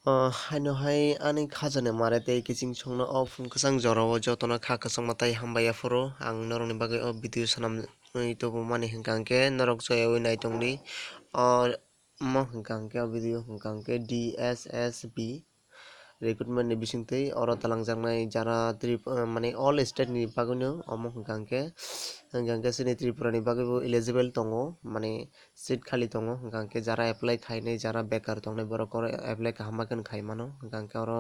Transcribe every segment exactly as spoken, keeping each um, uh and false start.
O, haino hai ani khajani mare tei kiching songno o phung kwchang jorao jotono kha kwchangma tei hambai yaphuru ang norokni bagwi o video swnamwi tubumani hwnkha hwnkhe norok joyaui naitongdi. O, omo hwnkha hwnkhe o video hwnkha hwnkhe D S S B recruitment ni bisingtwi oro talangjaknai jara Trip-, mane all state ni bagwino omo hwnkha hwnkhe, hwnkha hwnkhe chini Tripura ni bagwibo eligible tongo, mane seat khali tongo, hwnkha hwnkhe jara apply khainai, jara bekar tongnai borok oro apply kaham ma kheno khai mano, hwnkha hwnkhe oro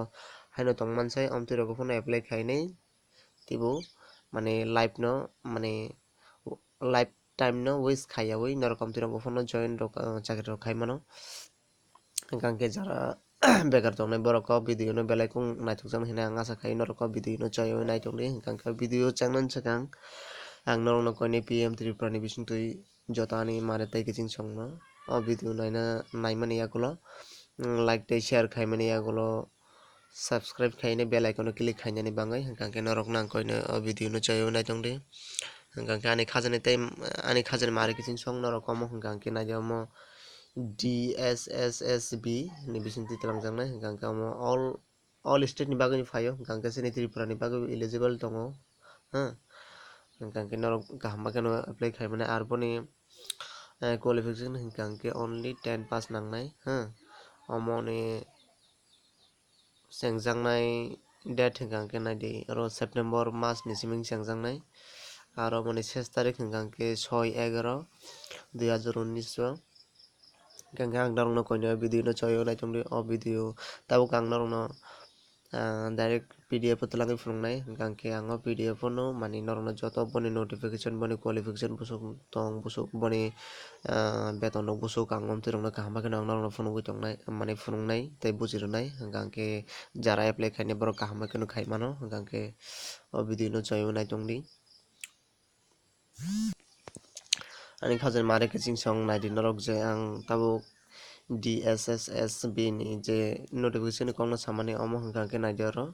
haino tongmansai omtwi rogo phano apply khainai, teibo mane life no mane life time no waste khaiyaui norok omtwi rogo phano join rok, ah, chakri rok khai mano. Hwnkha hwnkhe jara bekar tongnai borok o video no belai kung naithokjaknai hinwi ang asa khai, norok o video no joyaui naitongdi, hwnkha hwnkhe video changnani swkang ang norokno koinwi P M Tripura ni bisingtwi joto ani mare tei kiching songno o video naina, naimani yagulo, mm, like tei share khaimani yagulo, subscribe khaina bell icon o click khainani bagwi, hwnkha hwnkhe norok nang koino o video no joyaui naitongdi. Hwnkha hwnkhe ani khajani tei, ani khajani mare kiching song norok omo hwnkha hwnkhe naidi omo D S S S B ni bisingtwi twlangjaknai, hwnkha hwnkhe omo all, all state ni bagwi phaio, hwnkha hwnkhe chini Tripura ni bagwi eligible tongo, ha. Hwnkha hwnkhe norok kaham ma kheno apply khaimani, ar boni, eh, qualification hwnkha hwnkhe only ten pass nangnai, ha. Omoni chengjaknai date hwnkha hwnkhe naidi, oro September mas ni simi chengjaknai, aro boni ses tarik hwnkha hwnkhe soi egaroh dui hazar unnish o. Hwnkha hwnkhe ang norokno koinwi o video no choyo naitongdi, o video tabuk ang norokno, ah, direct P D F o twlangwi phunuknai, hwnkha hwnkhe ang o P D F o no mani norokno joto boni notification, boni qualification busuk tong, busuk boni, ah, beton rok busuk ang omtwi rokno kaham ma kheno ang norokno phunugwi tongnai, mani phunuknai tei buji rwnai, hwnkha hwnkhe jara apply khainai borok kaham ma kheno khai mano, hwnkha hwnkhe o video no choyo naitongdi. Ani khajani mare kiching song naidi norok je ang tabuk D S S S B ni je notification ni kokno samani omo hwnkha hwnkhe naidi oro,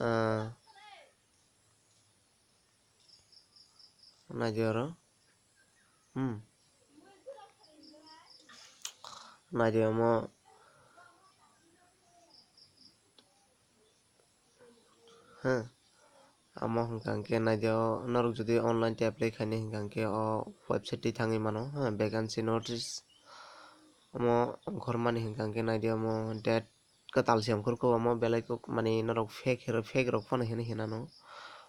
ah, naidi oro, hmm, naidi omo. Ha, amo hwnkha hwnkhe naidi o norok jodi online tei apply khainai hwnkha hwnkhe o website twi thangwi mano, ha, vacancy notice. Omo ongkhormani hwnkha hwnkhe naidi omo date kwtal se ongkhorkhe omo belai kok mani norok fake hero, fake rok phano hinwi hinano.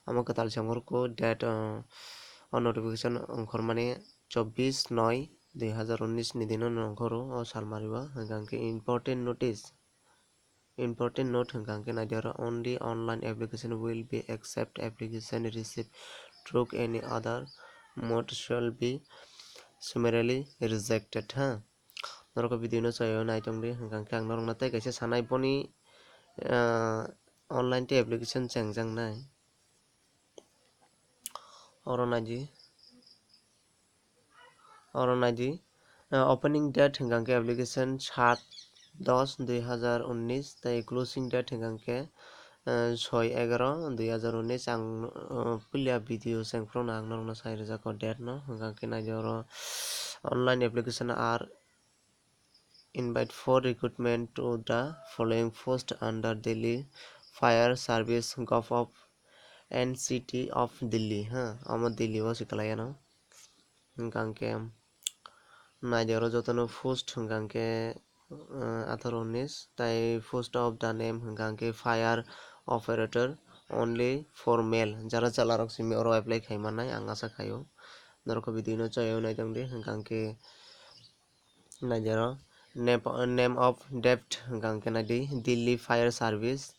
Omo kwtal se ongkhorkhe date, o, o notification ongkhormani chobbish noi dui hazar unnish ni dino ongkhoro o salmari o, hwnkha hwnkhe important notice. Important note hwnkha hwnkhe naidi oro, only online application will be accept, application received through any other mode shall be summarily rejected, ha. Norok o video no chayui naitongdi, hwnkha hwnkhe ang norokno tei kaisa sanai boni, ah, online tei application chengjaknai. Oro naidi. Oro naidi, ah, opening date hwnkha hwnkhe application sat dos dui hazar unnish tei closing date hwnkha hwnkhe, ah, soi egaroh dui hazar unnish. Ang, ah, puila video chengphuru no ang norokno sai rwjak o date no, hwnkha hwnkhe naidi oro online application are invite for recruitment to the following post under Delhi Fire Service, Gov of N C T of Delhi, ha, omo Delhi o se kwlai ano. Hwnkha hwnkhe naidi oro jotono post hwnkha hwnkhe, ah, atharo unnish, tai post of the name hwnkha hwnkhe fire operator, only for male, jara chwla rok simi oro apply khai mannai ang asa khaio. Norok o video no chayui naitongdi, hwnkha hwnkhe naidi oro name, name of depth hwnkha hwnkhe naidi Delhi Fire Service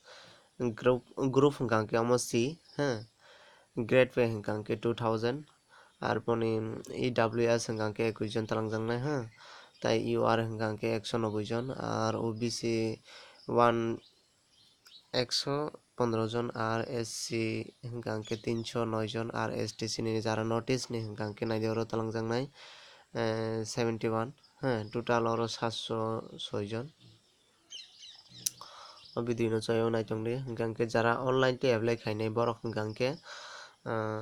group, group hwnkha hwnkhe omo C, ha, grade pay hwnkha hwnkhe two thousand, ar boni E W S hwnkha hwnkhe ekkuish jon twlangjaknai, ha, tai U R hwnkha hwnkhe ekso noboi jon, ar O B C one ekso pondro jon, ar S C hwnkha hwnkhe tinso noi jon, ar S T C ni jara North East ni hwnkha hwnkhe naidi oro twlangjaknai, eh, seventy one, ha, total oro satso soi jon. O video no chayui naitongdi, hwnkha hwnkhe jara online tei apply khainai borok hwnkha hwnkhe, ah,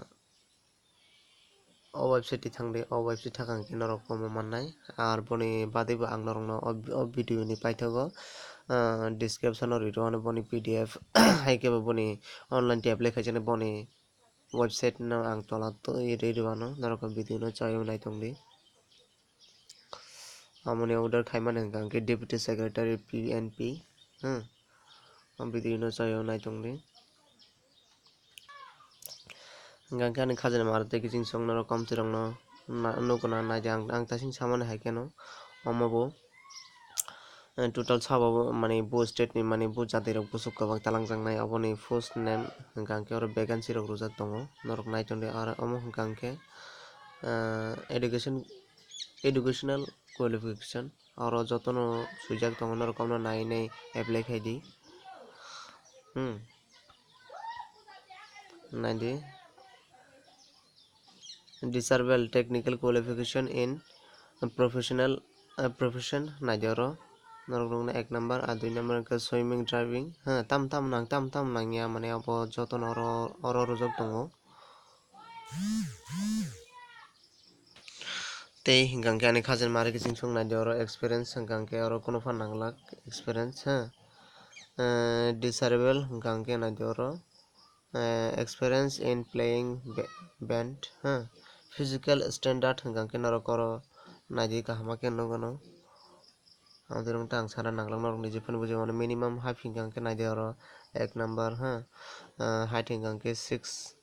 o website twi thangdi, o website thangkha hwnkhe norok omo mannai. Ar boni bagwi bo ang norokno o, o video ni paithago ah, description o ri rw ano boni P D F, hai khe bo boni online tei apply khaijani boni website no ang tola twi ri rw ano, norok o video no chaywi nai tong di. Amoni order khaimani hwnkha hwnkhe Deputy Secretary P N P, hmm, o video no chaywi nai tong di. Hwnkha khe ani khajani mara tei kiching song norok komtwi rokno na-, nukuna naidi ang, ang tasing samani hai kheno omo bo, eh, total sabo bo mani bo state ni mani bo jati rok bwswk kwbang talangjaknai oboni post name hwnkha khe oro vacancy rok rwjak tongo norok nai tongdi aro omo hwnkha khe, eh, education, educational qualification oro jotono swijak tongo norok omo nai nai apply khai di. Hmm. Naidi. Desirable technical qualification in professional, uh, profession naidi oro. Norok nukna ek number, a dui number hwnkhe swimming, driving. Ha, tam tam nang, tam tam nangya, mane abo jotono oro, oro rwjak tongo. Tei hwnkha khe ani khajani mari kiching song naidi oro experience hwnkha khe oro kono phan nanglak experience, ha. Eh, desirable hwnkha khe naidi oro, eh, experience in playing ba-, band, ha. Physical standard hwnkha khe norok oro naidi kaham khe nukgano. Ang dirong ta ang sana nanglang norok ni jephanu buji mano minimum height hwnkha khe naidi oro ek number, ha. Eh, height hwnkha khe six,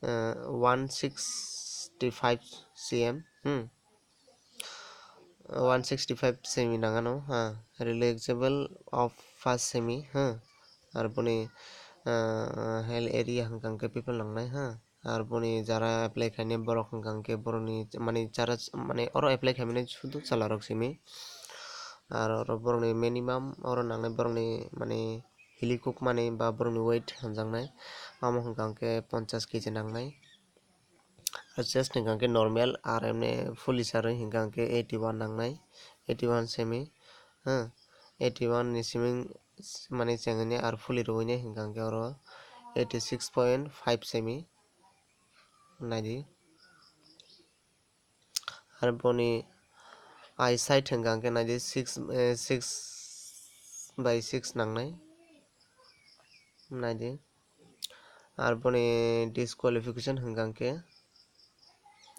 eh, one sixty five C M, hmm. One sixty five semi nangano, ha, realizable of first semi, ha, ar boni, ah, hill area hwnkha khe people nangnai, ha, ar boni jara apply khainai borok hwnkha khe borokni mani jara mani oro apply khaimani sudu chwla rok simi, ar oro borokni minimum oro nangnai borokni mani hilikuk mani ba borokni weight hamjaknai, amo hwnkha khe ponchash K G nangnai. Ar chest hwnkha khe normal, ar emne fully sarwi hwnkha khe eighty one nangnai, eighty one semi, ha, eighty one ni simi mani chengni ar fully rwinai hwnkha khe oro eighty six point five semi naidi. Ar boni eyesight hwnkha khe naidi six, eh, six by six nangnai, naidi. Ar boni disqualification hwnkha khe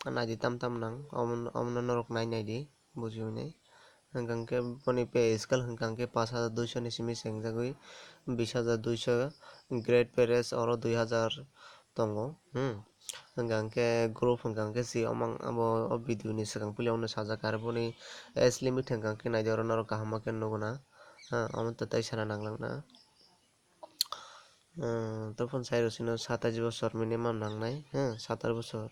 naidi tam tam nang, omo-, omono norok nai naidi, bujiwi nai. Hwnkha khe boni pay scale hwnkha khe pash hajar duisho ni simi chengjagwi bish hajar duisho, grade pay rise oro dui hajar tongo, hmm. Hwnkha khe group hwnkha khe si omang abo o video ni swkang pili ono sajak, aro boni age limit hwnkha khe naidi oro norok kaham khe nukuna, ha, omo to tei sana nanglakna. Hmm, tei phano sai rw sino satais bosor minimum nangnai, hmm, satais bosor.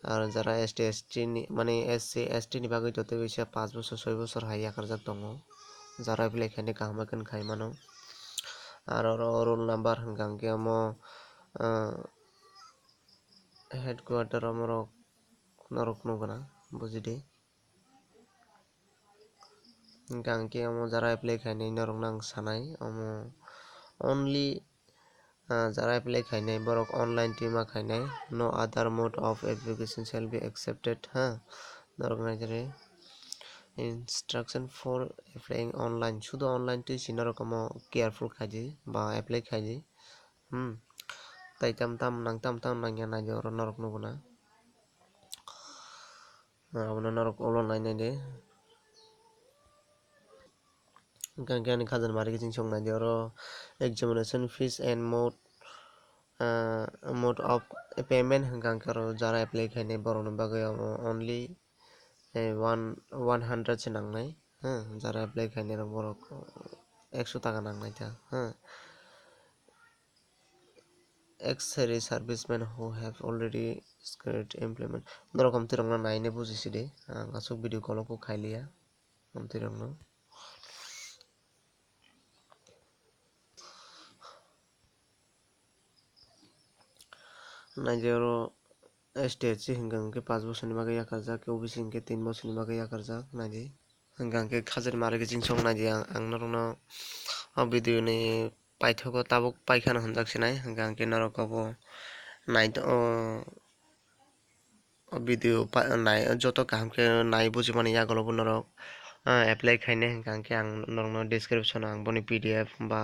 Ar jara S T, S T ni, mane S C, S T ni bagwi to tei bisa paanch bosor, soi bosor hai yakarjak tongo. Jara belai khaini kaham khe khai mano. Ar oro roll number hwnkha khe omo, ah, headquarter omorok norok nukuna, bujidi. Hwnkha khe omo jara apply khainai norokno ang sanai, omo only, ah, jara apply khainai borok online twi ma khainai, no other mode of application shall be accepted, ha, norok nai jare. Instruction for applying online, sudu online twi si norok omo careful khaidi ba apply khaidi, hmm, tai tam tam nang tam tam nangya naidi oro norok nukuna. Abono norok ulo nai naidi. Hwnkha khe ani khajani mari kiching song naidi oro examination fees and mode, ah, mode of payment hwnkha khe oro jara apply khainai borokni bagwi omo only, eh, one, one hundred se nangnai, ha, jara apply khainai rok borok ekso taka nangnai ta, ha. X-ray servicemen who have already script implement. Norok hamtwi rokno naine bujisidi. Ang aswk video call-o kok khailiya. Hamtwi rokno. Naidi oro S T S C hwnkha hwnkhe paanch bosorni bagwi yakarjak, O B C hwnkhe tin bosorni bagwi yakarjak. Naidi. Hwnkha hwnkhe khajani mari kiching song naidi ang, ang norokno o video ni paithago tabuk paikha hinjak sinai, hwnkha hwnkhe norok obo nai, o, o video pa-, nai, joto kaham khe nai bujimani yagulo bo norok ah, apply khainai hwnkha hwnkhe ang norokno description o ang boni P D F ba,